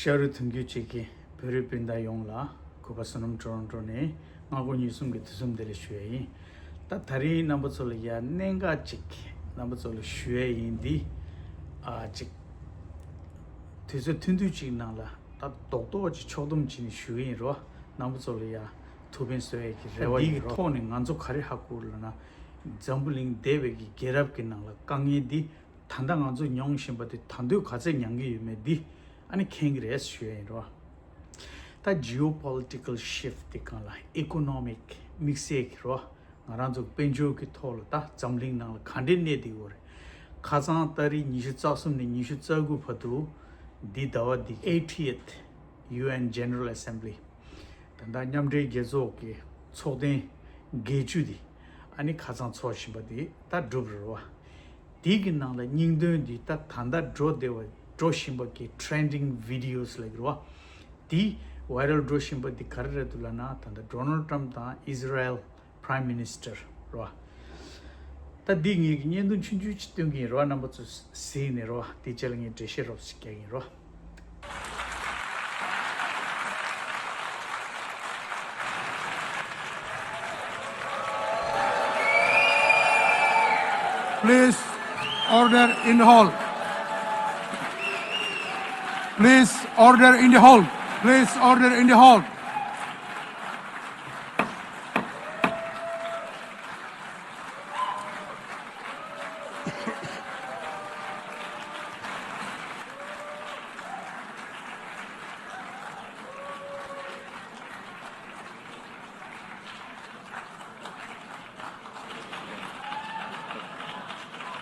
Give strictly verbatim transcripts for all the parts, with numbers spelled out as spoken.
ཤ་རུས་མཐུན་འགྱུར་ཅན་གྱི་བོད་རིགས་སྤུན་ཟླ་ཡོངས་ལ་གུས་པ་བསོད་ནམས་ཊོ་རོན་ཊོ་ནས་སྔ་དགོང་ཉིན་གསུམ་གྱི་དུས་གསུམ་བདེ་ལེགས་ཞུ་ཡ་ཡིན། ད་ད་རིང་རྣམ་པ་ཚོ་ལ་ཡ་གནད་འགག་ཅིག་རྣམ་པ་ཚོ་ལ་ཞུ་ཡ་ཡིན། འདི་ཨ་ཅིག་དུས་ཚོད་ཐུང་ཐུང་ཅིག་ནང་ལ་ད་རྡོག་རྡོག་ཅིག་ཕྱོགས་བསྡོམས་བྱས་ནས་ཞུ་གི་ཡིན་རོ། རྣམ་པ་ཚོ་ལ་ཡ་ཐུགས་ཕན་གསོས་ཡ་གི་རེ་བ་ཡིན་རོ། འདིའི་ཐོག་ནས་ང་ཚོ་ག་རེ་ཧ་གོ་ལབ་ན། འཛམ་བུ་གླིང་འདས་པའི་གི་རྒྱལ་རབས་ཀྱི་ནང་ལ་དཀའ་ངལ་འདི་ད་ལྟ་ང་ཚོ་མྱོང་བཞིན་པ་དེ་ད་དུང་ག་ཚད་མྱོང་གི་ཡོད་མེད་འདི་ཨ་ནི་མཁྱེན་གྱི་རེད་ཞུ་ཡ་ཡིན་རོ། ད་ཇི་ཨོ་པོ་ལི་ཊི་ཀལ་ཤིཕ་ཊི་དེ་སྒང་ལ་ཨི་ཀོ་ནོ་མིག་དམིགས་བསལ་གྱི་རོ། ང་རང་ཚོ་དཔལ་འབྱོར་གྱི་ཐོག་ལ་ད་འཛམ་གླིང་ནང་ལ་ག་འདྲའི་གནས་བསྡད་ཡོད་རེད། ཁ་སང་ཏ་རིག་ཉི་ཤུ་རྩ་གསུམ་ནས་ཉི་ཤུ་རྩ་དགུ་བར་དུ་འདི་ཟླ་བ་འདི་eightieth UN General Assembly ད་ལྟ་མཉམ་འབྲེལ་རྒྱལ་ཚོགས་ཀྱི་ཚོགས་ཐེངས་བརྒྱད་ཅུ་འདི་ཨ་ནི་ཁ་སང་ཚོགས་བཞིན་པ་འདི་ད་གྲུབ་རེད་བ། དེ་གི་ནང་ལ་སྙིང་དོན་འདི་ད་ད་ལྟ་འགྲོ་བདེ་བ་འགྲོ་བཞིན་པ་གི་trending videos ལབ་ཀྱི་རེད་བ། དེ་viral འགྲོ་བཞིན་པ་འདི་ག་རེ་རེད་འདུག་ལབ་ན། ད་ལྟ་Donald Trump དང་Israel Prime Minister རེད་བ། ད་འདི་ངེད་ཀྱི་བརྙན་ཐུང་ཆུང་ཆུང་ཅིག་སྟོན་གྱི་ཡིན་རོ། རྣམ་པ་ཚོ་གཟིགས་ནས་རོ། དེ་རྗེས་ལ་ངས་འགྲེལ་བཤད་རོབ་ཙམ་རྒྱག་གི་ཡིན་རོ། Please order in the hall. Please order in the hall. Please order in the hall.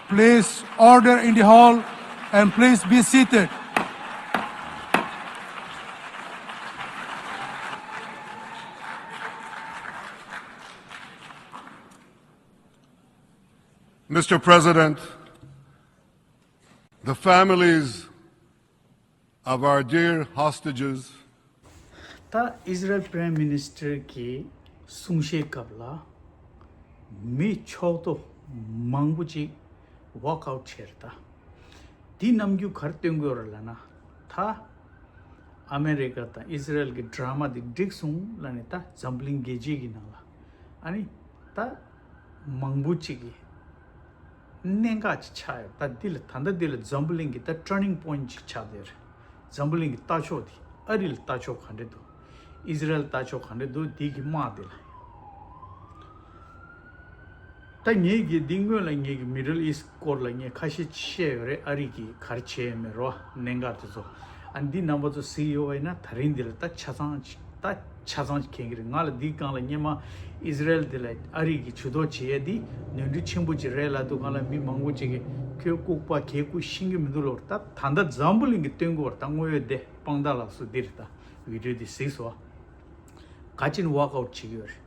Please order in the hall and please be seated. Mister President, the families of our dear hostages. ད་Israel Prime Minister གྱི་གསུང་བཤད་སྐབས་ལ་མི་ཕྱོགས་གཏོགས་མང་པོ་ཅིག་walk out བྱས་རེད། ད་འདི་རྣམ་འགྱུར་ག་རེ་སྟོན་དགོས་རེད་ལབ་ན། ད་ཨ་མེ་རི་ཀ་དང་Israel གྱི་drama འདི་འགྲིག་སོང་ལབ་ནས་ད་འཛམ་གླིང་རྒྱལ་སྤྱི་གི་ནང་ལ་ཨ་ནི་ད་མང་པོ་ཅིག་གིས་གནད་འགག་ཅིག་ཆགས་ཡོད། ད་འདི་ལ་ད་ལྟ་འདི་ལ་འཛམ་བུ་གླིང་གི་ད་turning point ཅིག་ཆགས་བསྡད་རེད། འཛམ་བུ་གླིང་གི་ལྟ་ཕྱོགས་དེ་ཨ་རི་ལ་ལྟ་ཕྱོགས་ག་འདྲ་འདུག Israel ལ་ལྟ་ཕྱོགས་ག་འདྲ་འདུག་འདི་གི་དམག་འདི་ལ། ད་ངེད་ཀྱིས་འདི་སྔོན་ལ་ངེད་ཀྱི་Middle East སྐོར་ལ་ངས་ཁ་ཤས་བཤད་ཡོད་རེད། ཨ་རི་གིས་ག་རེ་བྱས་ཡོད་མེད་རོ། གནད་འགག་དེ་ཚོ། ཨ་འདི་རྣམ་པ་ཚོ་གཟིགས་ཡོད་པ་ཡིན་ན་ད་རིང་འདི་ལ་ད་ཆ་ཚང་ཅིག་ད་ཆ་ཚང་ཅིག་མཁྱེན་གྱི་རེད། ང་ལ་འདིའི་སྒང་ལ་སྔོན་མ་Israel འདི་ལ་ཨ་རི་གིས་ཇུས་གཏོགས་བྱེད་ཡས་འདི་ནོར་འཁྲུལ་ཆེན་པོ་ཅིག་རེད་ལབ་དུས་སྒང་ལ་མི་མང་པོ་ཅིག་གིས་ཁོའི་ལྐུགས་པ་གད་སྐུད་ཤེས་ཀྱི་མི་འདུག་ལབ་རེད། ད་ད་ལྟ་འཛམ་བུ་གླིང་གིས་སྟོན་གྱི་ཡོད་རེད། ད་དངོས་ཡོད་བདེན་དཔང་རྟགས་ལ་སོགས་འདི་རེད། ད་video འདི་གཟིགས་སོང་། ག་ཅིན་walk out བྱེད་ཀྱི་ཡོད་རེད།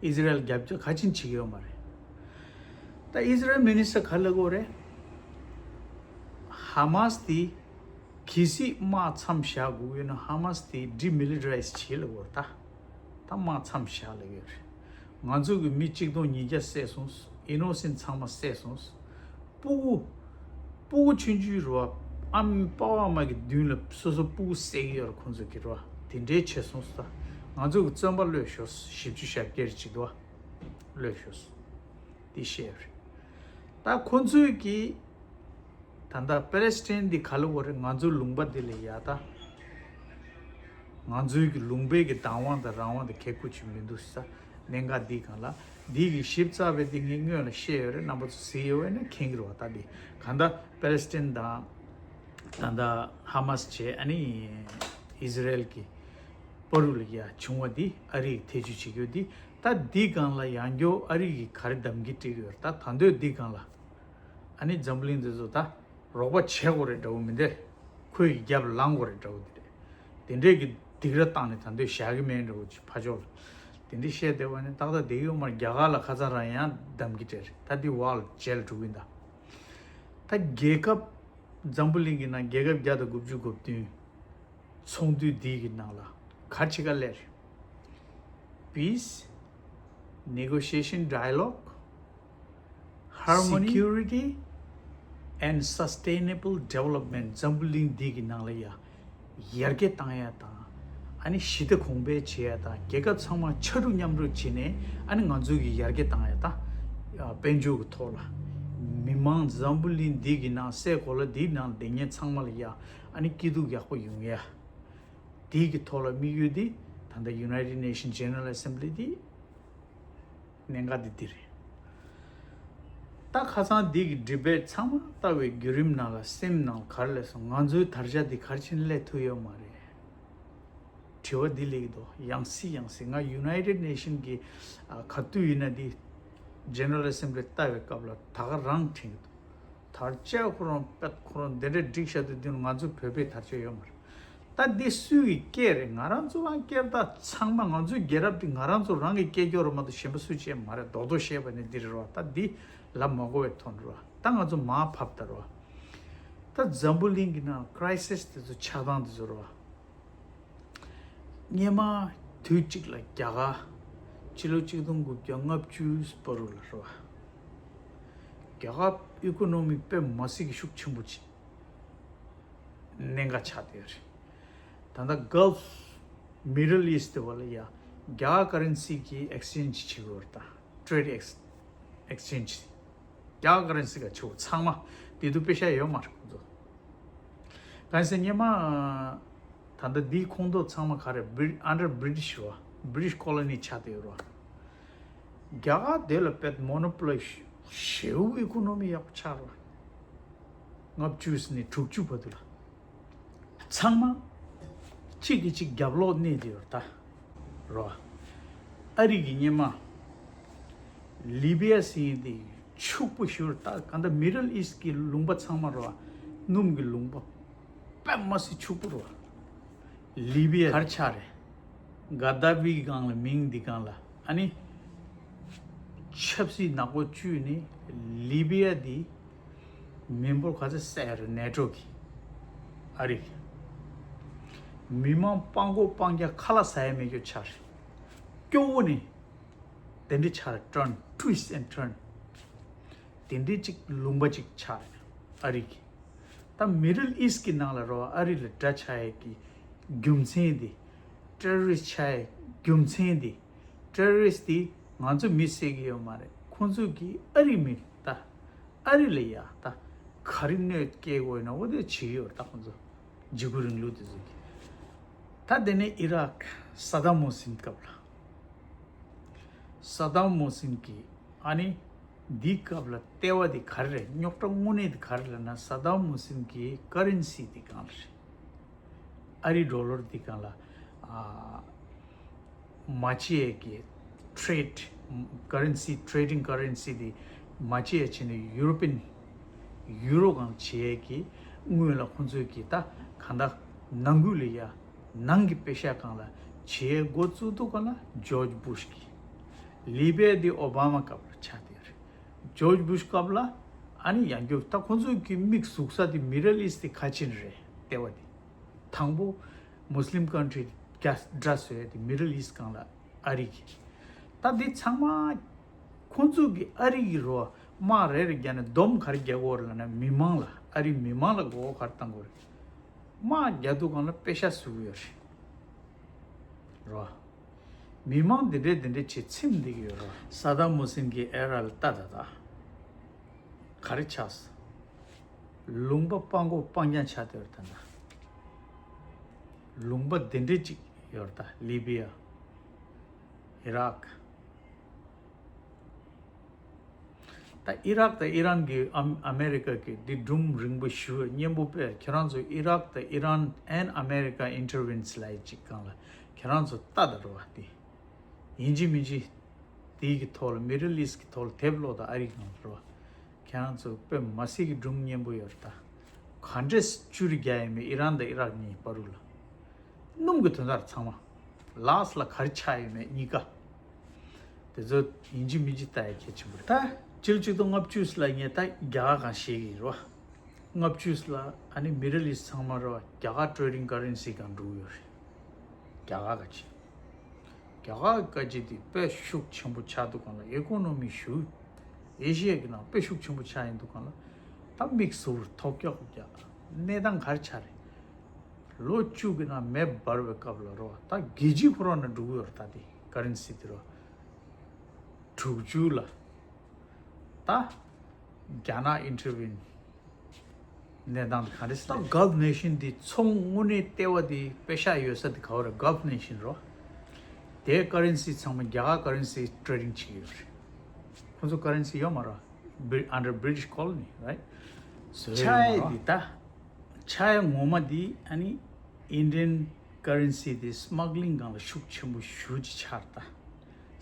Israel རྒྱབ་སྐྱོར་ག་ཅིན་བྱེད་ཀྱི་ཡོད་མ་རེད། ད་Israel minister ག་ལབ་ཀྱི་ཡོད་རེད། Hamas དེ་གལ་སྲིད་དམག་མཚམས་བཞག་དགོས་ཡོད་ན་Hamas དེ་demilitarize བྱེད་ལབ་ཀྱི་ཡོད་རེད། ད་ད་དམག་མཚམས་བཞག་ལབ་ཀྱི་ཡོད་རེད། ང་ཚོ་གི་མི་གཅིག་སྟོང་ཉིས་བརྒྱ་བསད་སོང་། Innocent ཚང་མ་བསད་སོང་། སྤུ་གུ། སྤུ་གུ་ཆུང་ཆུང་རེད་བ། ཨ་མ་པ་ཕ་མ་གི་མདུན་ལ་སོ་སོ་སྤུ་གུ་བསད་ཀྱི་ཡོད་རེད་ཁོང་ཚོ་གི་རེད་བ། དེ་འདྲའི་བྱས་སོང་ཟེར། ང་ཚོ་གི་བཙོན་པ་གློད་ཤོག་བཞི་བཅུ་ཞེ་བརྒྱད་རེ་བྱེད་འདུག་བ། གློད་ཤོག་དེ་བཤད་ཡོད་རེད། ད་ཁོང་ཚོས་ཀྱི་ད་ལྟ་པེ་ལེ་སི་ཐན་འདི་ག་ལབ་ཀྱི་ཡོད་རེད། ང་ཚོའི་ལུང་པ་འདི་ལ་ཡ་ད། ང་ཚོའི་གི་ལུང་པའི་གི་བདག་དབང་དང་རང་དབང་དང་གད་སྐུད་ཅིག་མི་འདུག་ས། གནད་འགག་འདིའི་སྒང་ལ་འདི་གི་ཞིབ་ཚགས་པའི་འདི་ངས་སྔོན་ལ་བཤད་ཡོད་རེད། རྣམ་པ་ཚོ་གཟིགས་ཡོད་པ་ཡིན་ན་མཁྱེན་གྱི་རེད་བ། ད་འདི་གང་ལྟར་པེ་ལེ་སི་ཐན་དང་ད་ལྟ་ཧ་མ་སི་བྱས་ཨ་ནི་ཨི་ཟི་རལ་གི་བར་དུ་ལ་ཡ་བྱུང་བ་འདི་ཨ་རི་གིས་ཐེ་བྱུས་བྱེད་རྒྱུ་འདི། ད་འདིའི་སྒང་ལ་ཡང་བསྐྱར་ཨ་རི་གིས་ག་རེ་གདམ་ག་སྤྲད་ཀྱི་ཡོད་རེད། ད་ད་དུང་འདིའི་སྒང་ལ་ཨ་ནི་འཛམ་བུ་གླིང་འདི་ཚོ་ད། རོགས་པ་བྱེད་དགོས་རེད་འདྲ་བོ་མི་འདུག་ཁོའི་རྒྱབ་ལངས་དགོས་རེད་འདྲ་བོ་འདི་རེད། དེ་འདྲས་ཀྱི་སྡིགས་ར་བཏང་ནས་ད་འདོད་བཞག་གི་མེད་འདྲ་བོ་ཅིག་ཕར་ཕྱོགས་ལ། དེ་འདྲས་བཤད་བསྡད་པ་ནི་ཏག་ཏག་བསྡད་ཀྱི་ཡོད་མ་རེད། རྒྱ་གར་ལ་ཁ་སང་རང་ཡང་གདམ་ག་སྤྲད་རེད། ད་འདི་བར་ལ་རྗེས་ལ་འགྲོ་གི་ཡིན་ད། ད་རྒྱལ་ཁབ་འཛམ་བུ་གླིང་གི་ནང་རྒྱལ་ཁབ་བརྒྱ་དང་དགུ་བཅུ་གོ་བདུན། ཚོགས་འདུ་འདི་གི་ནང་ལ་ག་རེ་བྱེད་ག་སླེབས་རེད། Peace, negotiation, dialogue, harmony, security and sustainable development འཛམ་བུ་གླིང་འདི་གི་ནང་ལ་ཡ། ཡར་རྒྱས་བཏང་ཡ་དང་། ཨ་ནི་ཞི་བདེ་གོང་འཕེལ་བྱེད་ཡ་དང་། རྒྱལ་ཁབ་ཚང་མ་ཕྱར་གྲུ་མཉམ་རུབ་བྱས་ནས། ཨ་ནི་ང་ཚོ་གི་ཡར་རྒྱས་བཏང་ཡ་དང་། དཔལ་འབྱོར་གྱི་ཐོག་ལ། མི་མང་འཛམ་བུ་གླིང་འདི་གི་ནང་སའི་གོ་ལ་འདིའི་ནང་བསྡད་མཁན་ཚང་མ་ལ་ཡ། ཨ་ནི་སྐྱིད་སྡུག་ཡག་པོ་ཡོང་ཡ། དེའི་གི་ཐོག་ལ་དམིགས་ཡུལ་འདི་ད་ལྟ་United Nations General Assembly འདི་གནད་འགག་འདི་འདི་རེད། ད་ཁ་སང་འདི་གི་debate ཚང་མ་ལྟ་བའི་བརྒྱུད་རིམ་ནང་ལ་སེམས་ནང་ག་རེ་སླེབས་སོང་། ང་ཚོའི་དར་ཆ་འདི་ག་རེ་བྱས་ནས་སླེབས་ཐུབ་ཡོད་མ་རེད། དྲི་བ་འདི་སླེབས་ཀྱི་འདུག་ཡང་སེ་ཡང་སེ། ང་United Nation གི་ཨ་ག་དུས་ཡིན་ན་འདི་General Assembly ལྟ་བའི་སྐབས་ལ་ད་ག་རང་དྲན་གྱི་འདུག་དར་ཆ་ཁོ་རང་དཔེ་ཁོ་རང་འདི་འདྲ་སྒྲིག་བཞག་དུས་འདི་ང་ཚོ་བོད་པའི་དར་ཆ་ཡོད་མ་རེད། ད་འདི་སུའི་གི་སྐད་རེད། ང་རང་ཚོ་རང་སྐད་རེད། ད་ཚང་མ་ང་ཚོའི་རྒྱལ་རབས་འདི་ང་རང་ཚོ་རང་གི་སྐད་སྐྱོ་རུ་མ་གཏོགས་གཞན་པ་སུ་བྱས་མ་རེད། རྡོག་རྡོག་བཤད་པ་ནི་འདི་རེད་རོ། ད་འདི་ལབ་མ་དགོས་པའི་དོན་རེད་རོ། ད་ང་ཚོ་མར་ཕབ་ད་རོ། ད་འཛམ་བུ་གླིང་གི་ནང་crisis དེ་ཚོ་ཆགས་སྟངས་དེ་ཚོ་རོ། སྔོན་མ་དུས་གཅིག་ལ་རྒྱ་གར་ཕྱི་ལོ་ཆིག་སྟོང་དགུ་བརྒྱ་ལྔ་བཅུ་བར་དུ་ལ་རོ། རྒྱ་གར་economy དཔེ་མ་སྲིད་ཀྱི་ཤུགས་ཆེན་པོ་ཅིག་གནད་འགག་ཆགས་བསྡད་ཡོད་རེད། ད་ལྟ་Gulf Middle East དེ་བ་ལ་ཡ་རྒྱ་གར་currency གི་exchange བྱེད་དགོས་རེད། ད་trade ex- exchange རྒྱ་གར་currency ག་ཆེ་བོ་ཚང་མ་དེ་དུ་དཔེ་ཤ་ཡོད་མ་རེད་ཁོང་ཚོ། གང་ཟེར་སྔོན་མ་ད་ལྟ་འདིའི་ཁོངས་གཏོགས་ཚང་མ་ག་རེ་Brit- under British རོ། British colony ཆགས་བསྡད་ཡོད་རོ། རྒྱ་གར་དེ་ལ་དཔེ་monopoly ཞེ་པོ་economy ཡག་པོ་ཆགས་རོ། ལྔ་བཅུ་ནས་དྲུག་ཅུ་བར་དུ་ལ། ཚང་མ་གཅིག་གིས་གཅིག་རྒྱབ་ལོག་གནས་ཏེ་ཡོད་ད་རོ། ཨ་རི་གི་སྔོན་མ་ལི་བི་ཡ་ཟེར་མཁན་དེ་ཕྱུག་པོ་ཞེ་པོ་རེད། ད་ག་འདྲ་Middle East གི་ལུང་པ་ཚང་མ་རོ། སྣུམ་གི་ལུང་པ་དཔེ་མ་སྲིད་ཕྱུག་པོ་རོ། ལི་བི་ཡ་གར་ཆགས་རེད། ག་དཱ་ཕིའི་སྒང་ལ་མིང་འདི་སྒང་ལ་ཨ་ནི་ཆབ་སྲིད་ནག་པོ་བཅུས་ནས་ལི་བི་ཡ་འདི་མི་འབོར་ག་ཚོད་བསད་རེད་ནེ་ཊོ་གིས། ཨ་རི་གིས་མི་མང་སྤང་གོ་སྤང་རྒྱ་ཁ་ལག་ཟ་ཡ་མེད་རྒྱུ་ཆགས་རེད། སྐྱོ་བོ་ནི་དེ་འདྲ་ཆགས་རེད། turn twist and turn དེ་འདྲའི་གཅིག་ལུང་པ་གཅིག་ཆགས་རེད་ཨ་རི་གི། ད་Middle East གི་ནང་ལ་རོ་ཨ་རི་ལ་དགྲ་ཆགས་ཡས་ཀྱི་རྒྱུ་མཚན་དེ། terrorist ཆགས་ཡས་རྒྱུ་མཚན་དེ། terrorist དེ་ང་ཚོ་མི་བསད་ཀྱི་ཡོད་མ་རེད། ཁོང་ཚོ་གི་ཨ་རི་མི་ད་ཨ་རི་ལ་ཡ་ད་ག་རེ་གནོད་སྐྱེལ་དགོས་ན་འོ་དེ་བྱེད་ཀྱི་ཡོད་རེད། ད་ཁོང་ཚོ་འཇིགས་སྐུལ་རིང་ལུགས་དེ་ཚོ་གི། ད་དེ་ནས་ཨི་རག་སད་དམ་ཧུ་སིན་སྐབས་ལ། སད་དམ་ཧུ་སིན་གྱི་ཨ་ནི་འདིའི་སྐབས་ལ་ལྟེ་བ་དེ་ག་རེ་རེད། རྙོག་དྲ་དངོས་གནས་དེ་ག་རེ་རེད་ལབ་ན། སད་དམ་ཧུ་སིན་གྱི་ཀ་རན་སི་དེ་གང་ལ་རེད། ཨ་རི་ཌོ་ལར་དེ་གང་ལ་ཨ་མ་བྱེད་ཀྱི་trade currency, trading currency དེ་མ་བྱེད་བྱས་ནས་ཡུ་རོ་པིན་ཡུ་རོ་གང་བྱེད་ཀྱི་སྔོན་ལ་ཁོང་ཚོས་ཀྱི་ད་གང་ལྟར་ནང་ཁུལ་ལ་ཡ། ནང་གི་པེ་ཤ་སྒང་ལ་བྱེད་འགོ་བཙུགས་དུས་སྒང་ལ་ཇོརྗ་བུཤ་གི། ལི་བི་ཡ་དེ་ཨོ་བྷ་མ་སྐབས་ལ་ཆགས་བསྡད་རེད། ཇོརྗ་བུཤ་སྐབས་ལ་ཨ་ནི་ཡང་བསྐྱར་ད་ཁོང་ཚོ་གི་དམིགས་ཟུག་ས་དེ་Middle East དེ་ཁ་ཆེན་རེད། ལྟེ་བ་དེ་དང་པོ་Muslim country དགྲ་བཟོ་ཡ་དེ་Middle East སྒང་ལ་ཨ་རི་གི། ད་དེ་ཚང་མ་ཁོང་ཚོ་གི་ཨ་རི་གི་རོ་དམག་རེ་རེ་རྒྱག་ནས་སྡོམ་ག་རེ་རྒྱག་གི་ཡོད་རེད་ལབ་ན། མི་མང་ལ་ཨ་རི་མི་མང་ལ་མགོ་སྐོར་ག་རེ་བཏང་གི་ཡོད་རེད། དམག་རྒྱག་དུས་སྒང་ལ་པེ་ཤ་ཟུག་ཡོད་རེད། རོ། མི་མང་འདི་འདྲས་འདི་འདྲས་བྱེད་ཚིམ་འདི་གི་ཡོད་རོ། སད་དམ་ཧུ་སིན་གྱི་ཨེ་ར་ལ་ལྟ་ད་ད། ག་རེ་ཆགས་སོང་། ལུང་པ་སྤང་གོ་སྤང་རྐྱང་ཆགས་བསྡད་ཡོད་རེད་ད་ལྟ། ལུང་པ་འདི་འདྲས་ཅིག་ཡོད་རེད་ད། ལི་བི་ཡ། ཨི་རག་ད་ཨི་རག་དང་ཨི་རན་གྱི་ཨམ་ཨ་མེ་རི་ཀ་གི་འདི་སྒྲུང་རིང་པོ་ཞུ་བའི་གཉེན་པོ་དཔེར་ཁྱེད་རང་ཚོ་ཨི་རག་དང་ཨི་རན་and America intervenes ལབ་ཡ་ཅིག་སྒང་ལ་ཁྱེད་རང་ཚོ་ལྟ་ད་རོ་བ། དེ་ཡིན་གཅིག་མིན་གཅིག་དེའི་གི་ཐོག་ལ་Middle East གི་ཐོག་ལ་དེབ་ཀློག་དང་ཨ་རི་སྒང་ལ་རོ་བ། ཁྱེད་རང་ཚོ་དཔེ་མ་སྲིད་ཀྱི་སྒྲུང་སྙན་པོ་ཡོད་རེད་ད། ག་འདྲས་བཅུ་རུ་རྒྱག་ཡིན་མིན་ཨི་རན་དང་ཨི་རག་གཉིས་བར་དུ་ལ། སྣུམ་གྱི་དོན་དག་ཚང་མ། ལགས་ལ་ག་རེ་ཆགས་ཡོད་མེད་གཉིས་ཀ། དེ་ཚོ་ཡིན་གཅིག་མིན་གཅིག་ལྟ་ཡ་གལ་ཆེན་པོ་རེད། ད་ཕྱི་ལོ་ཆིག་སྟོང་ལྔ་བཅུ་ལ་ངས་ད་རྒྱ་གར་གང་བཤད་ཀྱི་ཡིན་རོ། ལྔ་བཅུ་ལ་ཨ་ནི་Middle East ཚང་མ་རོ་རྒྱ་གར་trading currency གང་འགྲོ་གི་ཡོད་རེད། རྒྱ་གར་ག་ཅི། རྒྱ་གར་ག་ཅི་དེ་དཔེ་ཤུགས་ཆེན་པོ་ཆགས་འདུག་གང་ལ་economy ཞུ། ཨེ་ཤི་ཡ་གི་ནང་དཔེ་ཤུགས་ཆེན་པོ་ཆགས་ཡིན་འདུག་གང་ལ། ད་དམིགས་སུ་ཐོག་རྒྱག་རྒྱག་གནས་སྟངས་ག་རེ་ཆགས་རེད། ལོ་བཅུ་གི་ནང་མེ་འབར་བའི་སྐབས་ལ་རོ། ད་རྒྱལ་སྤྱིའི་ཁོ་རང་ནས་འགྲོ་གི་ཡོད་རེད། ད་དེ་ཀ་རན་སི་དེ་རོ། དྲུག་ཅུ་ལ་ད་རྒྱ་ནག་ཨིན་ཊར་ཝིན་གནས་སྟངས་དེ་ག་རེ་ཟེར། ད་གལཕ་ནེ་ཤན་དེ་ཚོང་དངོས་གནས་ལྟེ་བ་དེ་པེ་ཤག་ཡོད་ས་དེ་ག་བ་རེད། གལཕ་ནེ་ཤན་རོ། དེའི་ཀ་རན་སི་ཚང་མ་རྒྱ་གར་ཀ་རན་སི་ཊེ་ཌིང་བྱེད་ཀྱི་ཡོད་རེད། ཁོང་ཚོ་ཀ་རན་སི་ཡོད་མ་རེད། Bri- under British colony, right? བཟོས་ཆ་ཡོད་ཡས་མ་རེད། འདི་ད་ཆ་ཡས་ངོ་མ་འདི་ཨ་ནི་ཨིན་ཌི་ཡན་ཀ་རན་སི་འདི་སྨག་ལིང་སྒང་ལ་ཤུགས་ཆེན་པོ་ཞེ་པོ་ཅིག་ཆགས་རེད་ད།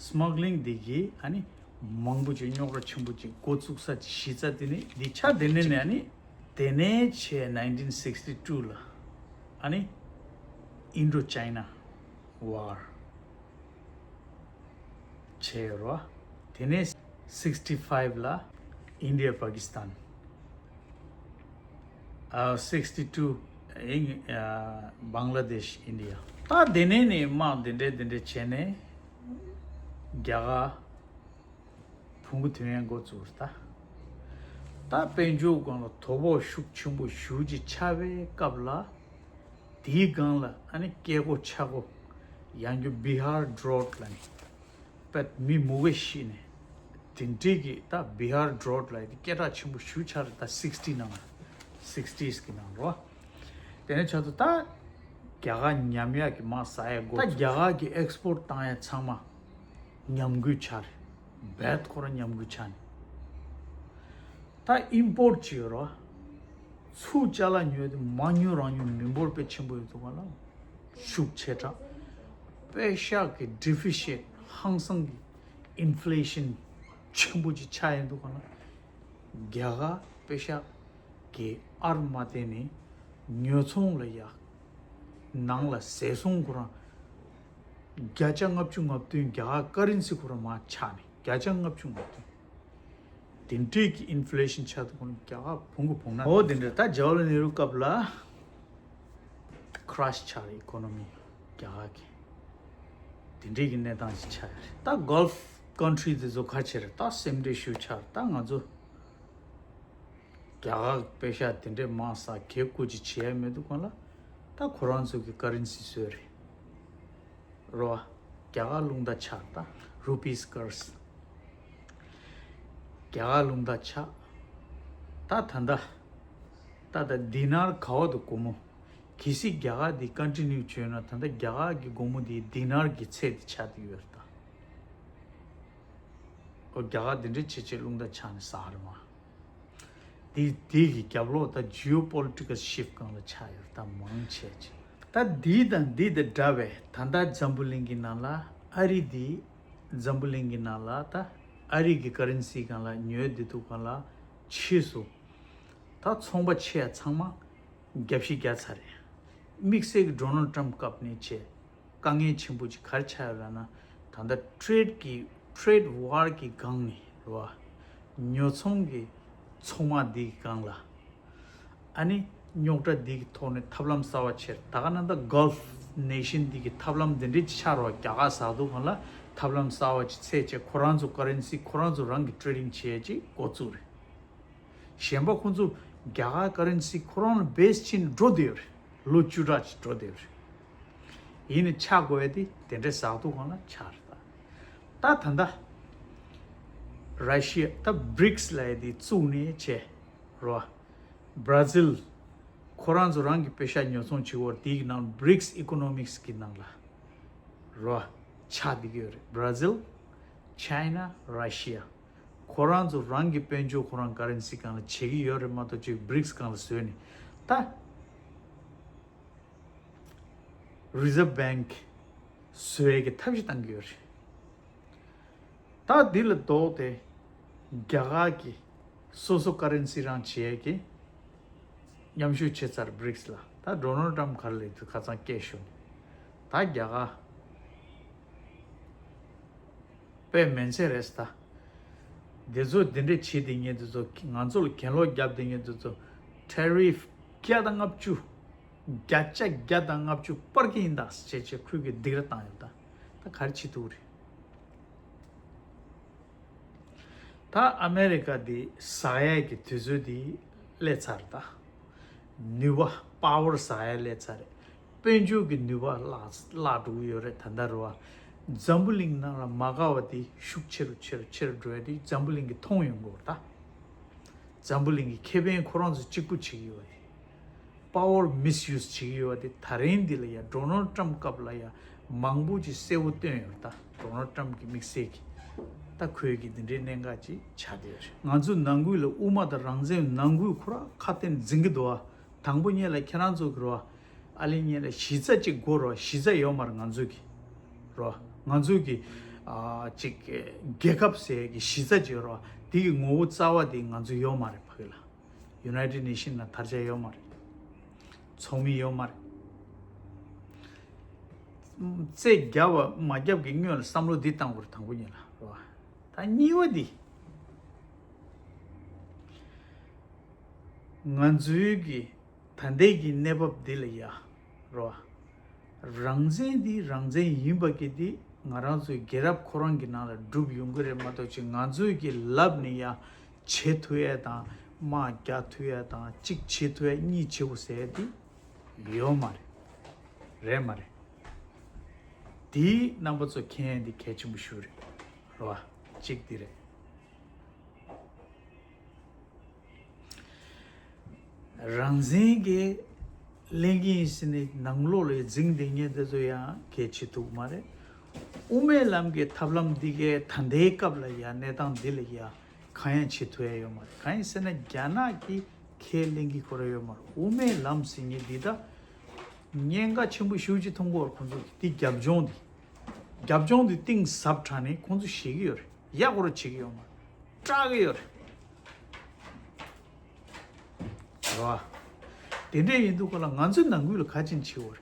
སྨག་ལིང་འདི་གིས་ཨ་ནི་མང་པོ་ཅིག་རྙོག་དྲ་ཆེན་པོ་ཅིག་འགོ་བཙུགས་ས་ཅིག་གཞི་རྩ་དེ་ནི་འདི་ཆ་དེ་ནས་ནས་ཨ་ནི་དེ་ནས་བྱས་nineteen sixty two ལ་ཨ་ནི་Indo China War བྱས་ཡོད་རེད་བ། དེ་ནས་sixty five ལ་India Pakistan, ཨ་sixty two ཨ་Bangladesh India། ད་དེ་ནས་ནས་དམག་དེ་འདྲས་དེ་འདྲས་བྱས་ནས་རྒྱ་གར་བོང་གུ་ཐོན་ཡས་འགོ་བཙུགས་རེད་ད། ད་དཔལ་འབྱོར་སྒང་ལ་དོ་ཕོག་ཤུགས་ཆེན་པོ་ཞེ་པོ་ཅིག་ཆགས་པའི་སྐབས་ལ། དེའི་སྒང་ལ་ཨ་ནི་སྐྱེ་སྒོ་ཆག་སྒོ་ཡང་རྒྱུ་Bihar drought ལ་ནི། པད་མི་མུ་གེ་ཤི་ནས་དེ་འདྲའི་གི་ད་Bihar drought ལ་ཡི་སྐད་གྲགས་ཆེན་པོ་ཞེ་པོ་ཆགས་རེད་ད། sixty ནང་ལ་sixties གི་ནང་རོ། དེ་ནས་ཆ་ཚོ་ད་རྒྱ་གར་ཉམས་ཡག་གི་མ་ཟ་ཡག་སྒོ། ད་རྒྱ་གར་གི་ཨེག་སི་པོར་ཊི་བཏང་ཡག་ཚང་མ་ཉམས་རྒུད་ཆགས་རེད། བད་ཁོ་རང་ཉམས་རྒུད་ཆགས་ནས། ད་ཨིམ་པོར་ཊི་བྱེད་ཡོད་རོ། ཚུར་ཅ་ལག་ཉོས་ཏེ་མ་ཉོ་རང་ཉོ་མི་འབོར་དཔེ་ཆེན་པོ་ཡོད་འདུག་ག་ལ། ཤུགས་ཆེ་དྲགས། པེ་ཤག་གི་ཌི་ཕི་ཤེཊ་ཧང་སང་གི་ཨིན་ཕི་ལེ་ཤན་ཆེན་པོ་ཅིག་ཆགས་ཡོད་འདུག་ག་ལ། རྒྱ་གར་པེ་ཤག་གི་ཨར་མ་བརྟེན་ནས་ཉོ་ཚོང་ལ་ཡག་ནང་ལ་ཟས་སོང་ཁོ་རང་བརྒྱ་ཆ་ལྔ་བཅུ་ང་བདུན་རྒྱ་གར་ཀ་རན་སི་ཁོ་རང་མར་ཆག་ནས་བརྒྱ་ཆ་ལྔ་བཅུ་ང་བདུན། དེ་འདྲས་ཀྱི་ཨིན་ཕི་ལེ་ཤན་ཆགས་འདུག་གོ་ནི་རྒྱ་གར་བོང་གུ་བོང་ནག་འོ་དེ་འདྲས་ད་ཇ་ཝ་ལ་ནེ་རུ་སྐབས་ལ་ཁི་ར་ཤི་ཆགས་རེད་ཨི་ཀོ་ནོ་མི་རྒྱ་གར་གྱི། དེ་འདྲས་ཀྱི་གནས་སྟངས་ཤིག་ཆགས་ཡོད་རེད། ད་གོལཕ་ཀོན་ཊི་རི་དེ་ཚོ་ག་བྱེད་རེད། ད་སེམས་ཁྲལ་ཞེ་པོ་ཆགས་རེད། ད་ང་ཚོ་རྒྱ་གར་པེ་ཤག་དེ་འདྲས་མང་ས་གེ་བཀོལ་ཅིག་བྱེད་ཡ་མི་འདུག་གོ་ལ། ད་ཁོ་རང་ཚོ་གི་ཀ་རན་སི་བཟོས་རེད། རོ། རྒྱ་གར་རླུང་རྟ་ཆག་ད། Rupee's curse། རྒྱ་གར་རླུང་རྟ་ཆག་ད་ད་ལྟ། ད་ལྟ་ཌི་ནར་ག་བ་དུ་སྒོར་མོ། གལ་སྲིད་རྒྱ་གར་འདི་ཀོན་ཊི་ནིའུ་བྱས་ན་ད་ལྟ་རྒྱ་གར་གྱི་སྒོར་མོ་འདི་ཌི་ནར་གྱི་ཚད་དུ་ཆགས་བསྡད་ཡོད་རེད་ད། ཨོ་རྒྱ་གར་འདི་འདྲ་བྱེད་བྱེད་རླུང་རྟ་ཆག་ནས་ཟ་རེད་མ། འདི་འདི་གི་རྒྱབ་ལོགས་ད་ཇི་ཨོ་པོ་ལི་ཊི་ཀལ་ཤིཕ་སྒང་ལ་ཆགས་ཡོད་རེད་ད་མང་ཆེ་ཆེ། ད་འདི་དང་འདི་དང་འདྲ་བའི་ད་ལྟ་འཛམ་བུ་གླིང་གི་ནང་ལ་ཨ་རི་འདི་འཛམ་བུ་གླིང་གི་ནང་ལ་ད་ཨ་རི་གི་ཀ་རན་སི་སྒང་ལ་ཉོས་བསྡད་འདུག་ག་ལ། ཕྱིས་སུ་ད་ཚོང་པ་ཆེ་ཡ་ཚང་མ་རྒྱབ་བཤིག་རྒྱག་ཚར་རེད། དམིགས་བསལ་གྱི་ཌོ་ནལ་ཊམ་སྐབས་ནས་བྱས། དཀའ་ངལ་ཆེན་པོ་ཅིག་ག་རེ་ཆགས་ཡོད་ལབ་ན། ད་ལྟ་ཊེ་རེ་ཌི་གི་ཊེ་རེ་ཌི་ཝར་གི་སྒང་ནས་རེད་བ། ཉོ་ཚོང་གི་ཚོང་དམག་འདི་གི་སྒང་ལ་ཨ་ནི་རྙོག་དྲ་འདི་གི་ཐོག་ནས་ཐབས་ལམ་གསར་བ་ཆེར་ད་ག་ན་ད་གོལཕ་ནེ་ཤན་འདི་གི་ཐབས་ལམ་འདི་འདྲའི་ཆགས་རོགས་རྒྱ་གར་ཟ་འདུག་གང་ལ་ཐབས་ལམ་གསར་བ་ཅིག་འཚོལ་བྱས་ཁོ་རང་ཚོ་ཀ་རན་སི་ཁོ་རང་ཚོ་རང་གི་ཊེ་རེ་ཌིང་བྱེད་ཡས་ཅིག་འགོ་བཙུགས་རེད། གཞན་པ་ཁོང་ཚོ་རྒྱ་གར་ཀ་རན་སི་ཁོ་རང་ལ་བེས་ཕྱིན་འགྲོ་བསྡད་ཡོད་རེད། ལོ་བཅུ་ཕྲག་ཅིག་འགྲོ་བསྡད་ཡོད་རེད། ཡིན་ནའི་ཆག་དགོས་ཡ་དེ་དེ་འདྲའི་ཟག་ཐོག་སྒང་ལ་ཆགས་རེད་ད། ད་ད་ལྟ་ར་ཤི་ཡ་ད་བྷི་རིགས་ལབ་ཡ་དེ་བཙུགས་ནས་བྱས་རོ། བྷ་ར་ཛིལ་ཁོ་རང་ཚོ་རང་གི་པེ་ཤག་ཉོ་ཚོང་བྱེད་བར་དེའི་ནང་བྷི་རིགས་ཨི་ཀོ་ནོ་མིགས་ཀྱི་ནང་ལ་རོ་ཆགས་བསྡད་ཀྱི་ཡོད་རེད། བྷ་ར་ཛིལ། ཆའི་ན། ར་ཤི་ཡ། ཁོ་རང་ཚོ་རང་གི་དཔལ་འབྱོར་ཁོ་རང་ཀ་རན་སི་སྒང་ལ་བྱེད་ཀྱི་ཡོད་རེད་མ་གཏོགས་ཅིག་བྷི་རིགས་སྒང་ལ་བཟོས་ནས་ད་རི་ཛརབ་བྷེང་གི་བཟོ་ཡས་ཀྱི་ཐབས་ཤེས་བཏང་གི་ཡོད་རེད། ད་འདི་ལ་ལྡོག་སྟེ་རྒྱ་གར་གྱི་སོ་སོ་ཀ་རན་སི་རང་བྱེད་ཡས་ཀྱི་མཉམ་ཞུགས་བྱས་ཚར་བྷི་རིགས་ལ། ད་ཌོ་ནལ་ཊམ་ག་རེ་ལབ་དུས་ཁ་སང་སྐད་ཤོར་ནས་ད་རྒྱ་གར། དཔེ་མི་སྲིད་རེད་ད། འདི་ཚོ་འདི་འདྲ་བྱེད་དེ་ངས་འདི་ཚོ་ང་ཚོ་ལ་གྱེན་ལོག་བརྒྱབ་དེ་ངས་འདི་ཚོ་ཊེ་རིཕ་བརྒྱ་དང་ལྔ་བཅུ། བརྒྱ་ཆ་བརྒྱ་དང་ལྔ་བཅུ་སྤར་གྱི་ཡིན་ད་ཟེར་བྱས་ཁོས་ཀྱི་སྡིགས་ར་བཏང་ཡོད་ད། ད་ག་རེ་བྱེད་ཐུབ་རེད། ད་ཨ་མེ་རི་ཀ་འདི་ཟ་ཡས་ཀྱི་དུས་ཚོད་འདི་སླེབས་ཚར་ད། ནུས་པ་པ་ཝར་ཟ་ཡས་སླེབས་ཚར་རེད། དཔལ་འབྱོར་གྱི་ནུས་པ་བརླག་བརླག་འགྲོ་གི་ཡོད་རེད། ད་ལྟ་རེད་བ། འཛམ་བུ་གླིང་ནང་ལ་མ་དགའ་བ་དེ་ཤུགས་ཆེ་རུ་ཆེ་རུ་ཆེ་རུ་འགྲོ་ཡ་དེ་འཛམ་བུ་གླིང་གིས་མཐོང་ཡོང་གི་ཡོད་རེད་ད། འཛམ་བུ་གླིང་གི་ཁེ་ཕན་ཁོ་རང་ཚོ་གཅིག་པུ་བྱེད་ཀྱི་ཡོད་རེད། པ་ཝར་མིས་ཡུ་སི་བྱེད་ཀྱི་ཡོད་རེད། དེ་ད་རིང་འདི་ལ་ཡ་ཌོ་ནལ་ཊམ་སྐབས་ལ་ཡ་མང་པོ་ཅིག་གསལ་བོ་བཏོན་ཡོད་རེད་ད། ཌོ་ནལ་ཊམ་གྱི་དམིགས་བསལ་གྱི་ད་ཁོའི་གི་འདི་འདྲའི་གནད་འགག་ཅིག་ཆགས་བསྡད་ཡོད་རེད། ང་ཚོ་ནང་ཁུལ་ལ་དབུ་མ་དང་རང་བཙན་ནང་ཁུལ་ཁོ་རང་ཁ་གཏད་འཛིང་གི་འདུག་ཨ། དང་པོ་ཉིད་ལ་ཁྱེད་རང་ཚོ་གི་རོ། ཨ་ལི་ཉིད་ལ་གཞི་རྩ་གཅིག་དགོས་རོ། གཞི་རྩ་ཡོད་མ་རེད་ང་ཚོ་གི། རོ། ང་ཚོ་གི་ཨ་ཅིག་རྒྱལ་ཁབ་ཟེར་གི་གཞི་རྩ་གཅིག་རོ། དེ་གི་ངོ་བོ་རྩ་བ་དེ་ང་ཚོ་ཡོད་མ་རེད་ཕ་གི་ལ། ཡུ་ནའི་ཊེཌ་ནེ་ཤན་ལ་དར་ཆ་ཡོད་མ་རེད། ཚོགས་མི་ཡོད་མ་རེད། རྩེ་བརྒྱབ་པ་མ་བརྒྱབ་ཀྱི་སྔོན་ལ་བསམ་བློ་འདི་བཏང་དགོས་རེད་དང་པོ་ཉིད་ལ་རོ། ད་གཉིས་པ་འདི། ང་ཚོའི་གི་ད་ལྟའི་གི་གནས་བབ་འདི་ལ་ཡ་རོ། རང་བཙན་འདི་རང་བཙན་ཡིན་པ་གི་འདི་ང་རང་ཚོའི་རྒྱལ་རབས་ཁོ་རང་གི་ནང་ལ་འགྲུབ་ཡོང་གི་རེད་མ་གཏོགས་ཅིག་ང་ཚོའི་གི་ལབ་ནས་ཡ་བྱེད་ཐུབ་ཡ་དང་དམག་རྒྱག་ཐུབ་ཡ་དང་གཅིག་བྱེད་ཐུབ་ཡ་གཉིས་བྱེད་དགོས་ཟེར་ཡ་འདི་ཡོད་མ་རེད། རེད་མ་རེད། དེའི་རྣམ་པ་ཚོ་མཁྱེན་ཡ་འདི་གལ་ཆེན་པོ་ཞིག་རེད། རོ། གཅིག་འདི་རེད། རང་བཙན་གྱི་ལེན་གྱི་ཡིན་ཟེར་ནས་ནང་ལོགས་ལ་འཛིང་བསྡད་མཁན་དེ་ཚོ་ཡང་གལ་ཆེ་ཐུག་མ་རེད། དབུ་མའི་ལམ་གྱི་ཐབས་ལམ་འདི་གའི་ད་ལྟའི་སྐབས་ལ་ཡང་གནས་སྟངས་འདི་ལ་ཡང་གང་ཡང་བྱེད་ཐུབ་ཡ་ཡོད་མ་རེད། གང་ཡིན་ཟེར་ན་རྒྱ་ནག་གིས་ཁས་ལེན་གྱི་ཁོ་ར་ཡོད་མ་རེད། དབུ་མའི་ལམ་ཟེར་མཁན་འདི་ད་ཉེན་ཁ་ཆེན་པོ་ཞེ་པོ་ཅིག་མཐོང་གི་ཡོད་རེད། ཁོང་ཚོ་གི་དེ་རྒྱབ་ལྗོངས་འདི་རྒྱབ་ལྗོངས་འདི་གཏིང་ཟབ་དྲགས་ནས་ཁོང་ཚོ་ཤེས་ཀྱི་ཡོད་རེད། ཡག་པོ་ར་བྱེད་ཀྱི་ཡོད་མ་རེད། སྐྲག་གི་ཡོད་རེད། རེད་བ། དེ་འདྲ་ཡིན་དུས་ཁོ་ལ་ང་ཚོའི་ནང་ཁུལ་ལ་ག་ཅིན་བྱེད་འོ་རེད།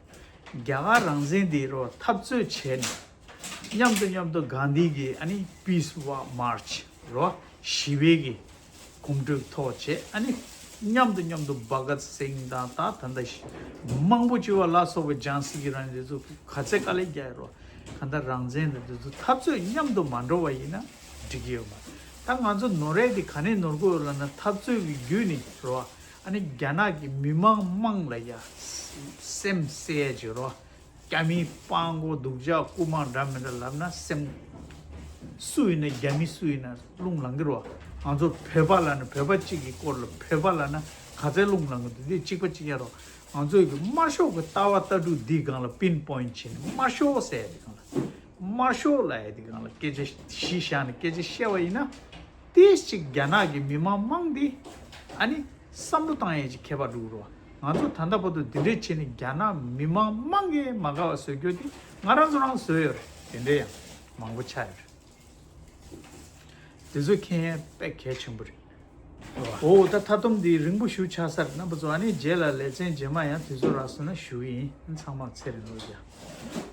རྒྱ་གར་རང་བཙན་དེ་རོ་འཐབ་རྩོད་བྱས་ནས་མཉམ་དུ་མཉམ་དུ་གྷན་དྷི་གི་ཨ་ནི་Peace Walk March རོ་ཞི་བའི་གི་གོམ་བགྲོད་ཐོག་བྱས་ཨ་ནི་མཉམ་དུ་མཉམ་དུ་བྷ་གཏ་སིང་དང་ད་ད་ལྟ་ཞི་མང་པོ་བྱེད་པ་ལ་སོགས་པའི་ཇཱན་སི་གི་རང་བཙན་དེ་ཚོ་ག་ཚད་དཀའ་ལས་རྒྱག་ཡོད་རོ། གང་ལྟར་རང་བཙན་དང་དེ་ཚོ་འཐབ་རྩོད་མཉམ་དུ་མ་འགྲོ་བ་ཡིན་ན་འགྲིག་གི་ཡོད་མ་རེད། ད་ང་ཚོ་ནོར་ཡ་དེ་ག་ནས་ནོར་གི་ཡོད་ལབ་ན་འཐབ་རྩོད་ཀྱི་བརྒྱུད་ནས་རོ། ཨ་ནི་རྒྱ་ནག་གི་མི་མང་དམངས་ལ་ཡ་སེམས་གསོ་ཡ་ཅིག་རོ། རྒྱ་མི་སྤྲང་པོ་སྡུག་ཅག་རྐུ་མ་འདྲ་མི་འདྲ་ལབ་ན་སེམས། སུ་ཡིན་ན་རྒྱ་མི་སུ་ཡིན་ན་རླུང་ལངས་གི་རོ། ང་ཚོ་བོད་པ་ལབ་ན་བོད་པ་གཅིག་གི་སྐོར་ལ་བོད་པ་ལབ་ན་ག་ཚད་རླུང་ལངས་གི་འདུག་དེ་གཅིག་པ་གཅིག་ཡ་རོ། ང་ཚོ་གི་དམར་ཤོག་གི་ལྟ་བ་ལྟ་གྲུབ་འདི་སྒང་ལ་པིན་པོའིན་ཊི་བྱས་ནས་དམར་ཤོག་ཟེར་ཡ་དེ་སྒང་ལ། དམར་ཤོག་ལབ་ཡ་དེ་སྒང་ལ་སྐད་ཆ་གཞི་བཞག་ནས་སྐད་ཆ་བཤད་པ་ཡིན་ན། ཏིས་ཅིག་རྒྱ་ནག་གི་མི་མང་མང་འདི་ཨ་ནི་བསམ་བློ་བཏང་ཡས་ཅིག་ཁྱད་པར་འགྲོ་གི་རོ། ང་ཚོ་ད་ལྟ་བར་དུ་འདི་འདྲས་བྱས་ནས་རྒྱ་ནག་མི་མང་མང་གིས་མ་དགའ་བ་བཟོ་རྒྱུ་དེ་ང་རང་ཚོ་རང་བཟོས་ཡོད་རེད། དེ་འདྲས་ཡང་མང་པོ་ཆགས་ཡོད་རེད། དེ་ཚོ་མཁྱེན་ཡས་དཔེ་གལ་ཆེན་པོ་རེད། འོ་ད་མཐའ་སྡོམ་འདི་རིང་པོ་ཞིག་ཆགས་ས་རེད། རྣམ་པ་ཚོ་ཨ་ནི་རྗེས་ལ་ལེ་ཚན་རྗེས་མ་ཡང་དུས་ཚོད་རག་སོང་ན་ཞུ་གི་ཡིན། ཚང་མར་ཚེ་རིང་ལོ་བརྒྱ།